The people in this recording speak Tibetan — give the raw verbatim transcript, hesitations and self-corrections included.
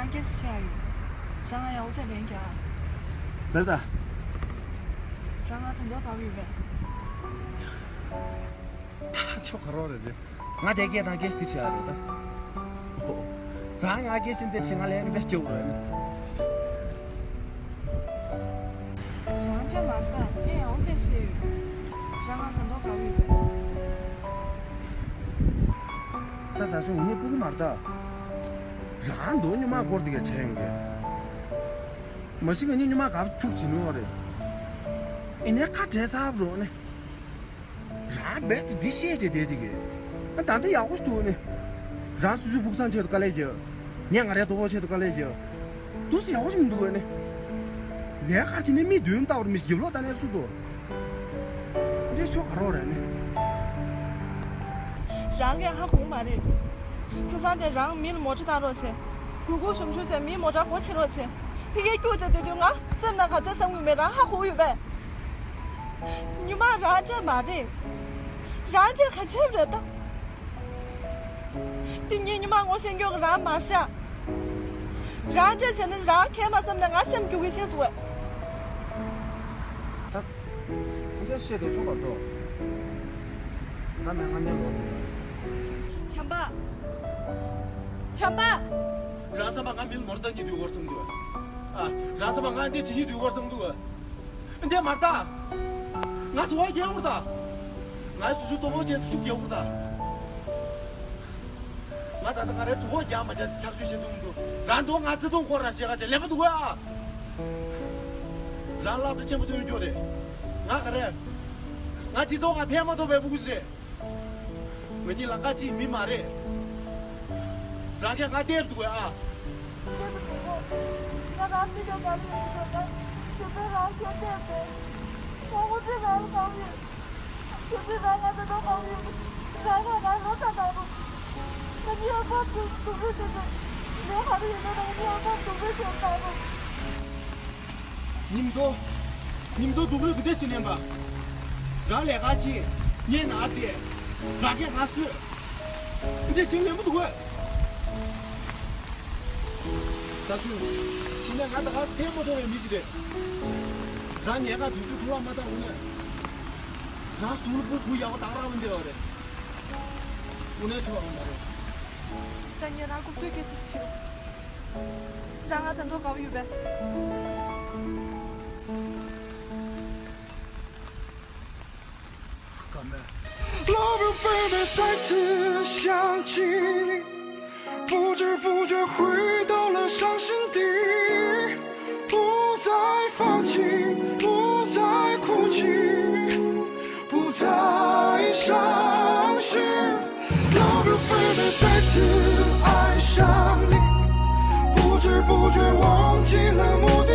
ང་སྐད་ཆ་བཤད་ཡ་ཡོད། རང་ང་ཡག་པོ་བྱས་ལན་རྒྱག་ཨ། ལབ་ད། རང་ང་ད་དུང་དགའ་པོ་ཡོད་པས། ད་ཆོ་ག་རོགས་རེད་དེ། ང་དེ་སྐད་དང་སྐད་ཆ་དེ་བྱེད་ཡ་རེད་ད། ཨོ། རང་ང་སྐད་ཆ་འདི་བྱེད་ང་ལན་འདི་སྐྱོ་རེད་ནི། རང་འདྲ་མ་ཟ་ངས་ཡག་པོ་བྱས་བཤད་ཡོད། རང་ང་ད་དུང་དགའ་པོ་ཡོད་པས། ད་ད་ཆོ་ངེད་སྤུ་གུ་མ་རེད་ད། རང་དོ་སྨྱོན་མ་སྐོར་དེ་གས་དྲན་ཡོང་གི། མ་གཞི་ང་གཉིས་སྨྱོན་མ་ག་པར་ཐུག་བྱིན་ནོ་རེད། ཨེ་ནས་ཁ་བྲལ་ཚར་རོགས་ནས། རང་རྦད་དེ་འདི་བཤད་བྱས་བསྡད་དེ་གས། ཨ་ད་འདི་ཡག་པོ་ཞིག་འདུག་ནས། རང་སོ་སོའི་ཕུགས་བསམ་ཆེད་དུ་དཀའ་ལས་རྒྱག་ངས་ང་རའི་ལྟོ་ཕོགས་ཆེད་དུ་དཀའ་ལས་རྒྱག་འདུག་སེ་ཡག་པོ་ཞིག་མི་འདུག་གས་ནས། ལས་ཀ་བྱེད་ནས་མི་མདུན་ལྟ་བར་མི་ཞིག་རྒྱབ་ལོག་ལྟ་ནས་སུ་འདུག་འདྲེ་ཆོ་ག་རོགས་རེད་ནི། རང་གིས་ཧ་གོ་མ་རེད། ཁ་སང་དེ་རང་མི་ལ་མོ་ཊ་བཏང་རོགས་བྱས། གུག་གུག་ཞུམ་ཞུམ་བྱས་མིའི་མོ་ཊ་སྒོ་ཕྱེ་རོགས་བྱས། ཕ་གིར་སྐྱུག་བྱས་སྡོད་དུས་ང་སེམས་ནང་ག་ཚད་བསམ་གྱི་མེད་རང་ཧ་གོ་ཡོད་པས། སྨྱོན་མ་རང་འདྲ་མ་རེད། རང་འདྲ་ག་ཚད་རེད་ད། དེ་ངས་སྨྱོན་མ་ངོ་ཤེས་མཁན་གྱི་རང་མ་ཤ། རང་འདྲ་བྱས་ན་རང་གས་མ་བསམ་ན་ང་སེམས་སྐྱོ་གི་ཤེས་སོང་བས། ད། འདི་བཤད་དེ་ཆོག་ག་འགྲོ། ང་མེད་ང་གཉིས་ལོག་འགྲོ། བྱམས་པ། བྱམས་པ། རང་བསམ་པ་ང་མི་ལ་མོ་ཊ་བཏང་ནས་སྡོད་དགོས་བསམ་འདུག་ཨ། རང་བསམ་པ་ང་འདི་བྱེད་ཀྱི་སྡོད་དགོས་བསམ་འདུག་འདི་མ་རེད་ད། ང་ཟོ་བ་རྒྱག་དགོས་རེད་ད། ང་སོ་སོའི་ལྟོ་ཕོགས་ཆེད་དུ་ཤུགས་རྒྱག་དགོས་རེད་ད། ང་ད་ལྟ་ག་རེ་གྲོད་ཁོག་རྒྱགས་མ་རྒྱགས་དེ་ཐག་གཅོད་བྱེད་ཐུབ་མི་འདུག་རང་དོན་ང་བརྩེ་དུང་ཁོ་ར་བྱེད་ག་བྱེད་ལས་པ་འདུག་གས་ཨ། རང་སློབ་གྲྭ་ཆེན་པོ་ཐོན་རྒྱུ་རེད། ང་ག་རེ། ང་སྤྱི་ཚོགས་ཁ་ཕན་མ་ཐོགས་པའི་སྤུ་གུ་ཞིག་རེད། ང་གཉིས་ལ་ང་གཅིག་མི་མ་རེད། རང་གིས་ང་བལྟས་འདུག་གས་ཨ། ང་རང་མི་འདྲ་ག་རེ་ཡོད་ཟེར་ན། ཞུ་བས་རང་ཁྱོད་བལྟས་ཏེ། ཁོང་ཁོ་ཚོས་ང་ལ་གང་ཡོད། ཁྱོད་ཚོས་ང་ང་ད་དུང་གང་ཡོད། རང་ང་ང་ལོ་ད་ད་རུང་། ང་གཉིས་ཨ་ཕ་སྡུག་སྡུག་རུས་བྱེད་དུ། ལས་ག་རེ་ཡོད་ན་ང་གཉིས་ཨ་ཕ་སྡུག་རུས་བྱེད་ད་རུང་། ཉིན་ཐོ། ཉིན་ཐོ་སྡུག་རུས་གི་དེ་ཕྱིན་ལེན་པ། རང་ལས་ཀ་བྱེད། ངས་ནང་བསྡད། རང་གིས་ང་གསོད། འདི་ཕྱིན་ལེན་པོ་འདུག་གས། ས་ཆུ། དེ་ནས་ང་ད་ག་ཕན་མ་ཐོགས་པའི་མི་ཞིག་རེད། རང་ཉལ་ཁ་དུས་ཚོད་འཁྲུལ་བ་མ་བཏང་འོང་ན། རང་གཟུགས་ལ་སྤུ་གུ་ཡག་པོ་དག་རག་མི་འདེ་བ་རེད། དངོས་གནས་ཆོ་བ་མ་རེད། ད་ངས་རང་རྐུབ་སྟོད་སྐད་ཆ་ཞིག་བྱེད། རང་ང་ད་དུང་དགའ་པོ་ཡོད་པས། Love you, baby，再次想起你，不知不觉回到了伤心地，不再放弃，不再哭泣，不再伤心。Love you, baby，再次爱上你，不知不觉忘记了目的